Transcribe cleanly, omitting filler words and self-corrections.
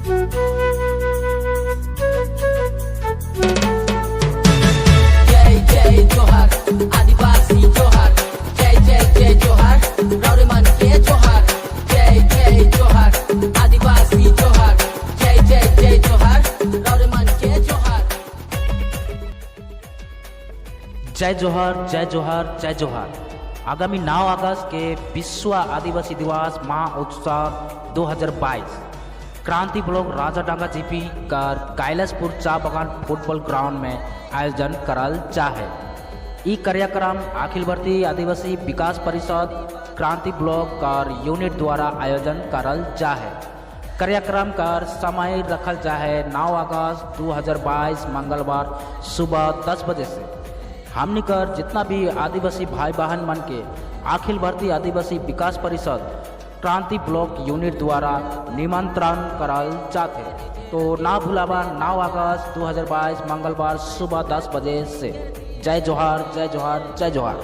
जय जय जोहार, आदिवासी जोहार। जय जय जय जोहार, राउरे मन के जोहार। जय जय जोहार, आदिवासी जोहार। जय जय जय जोहार, राउरे मन के जोहार। जय जोहार, जय जोहार, जय जोहार। आगामी 9 अगस्त के विश्व आदिवासी दिवस महोत्सव 2022 क्रांति ब्लॉक राजाडांगा जीपी का कैलाशपुर चा बागान फुटबॉल ग्राउंड में आयोजन करल जाहे। ई कार्यक्रम अखिल भारतीय आदिवासी विकास परिषद क्रांति ब्लॉक कार यूनिट द्वारा आयोजन करल जाहे। कार्यक्रम का समय रखल जाहे 9 अगस्त 2022 मंगलवार सुबह 10 बजे से। हमनी कर जितना भी आदिवासी भाई बहन मन के अखिल भारतीय आदिवासी विकास परिषद क्रांति ब्लॉक यूनिट द्वारा निमंत्रण करल जाथे, तो ना भुलाबा, 9 अगस्त 2022 मंगलवार सुबह 10 बजे से। जय जोहार, जय जोहार, जय जोहार।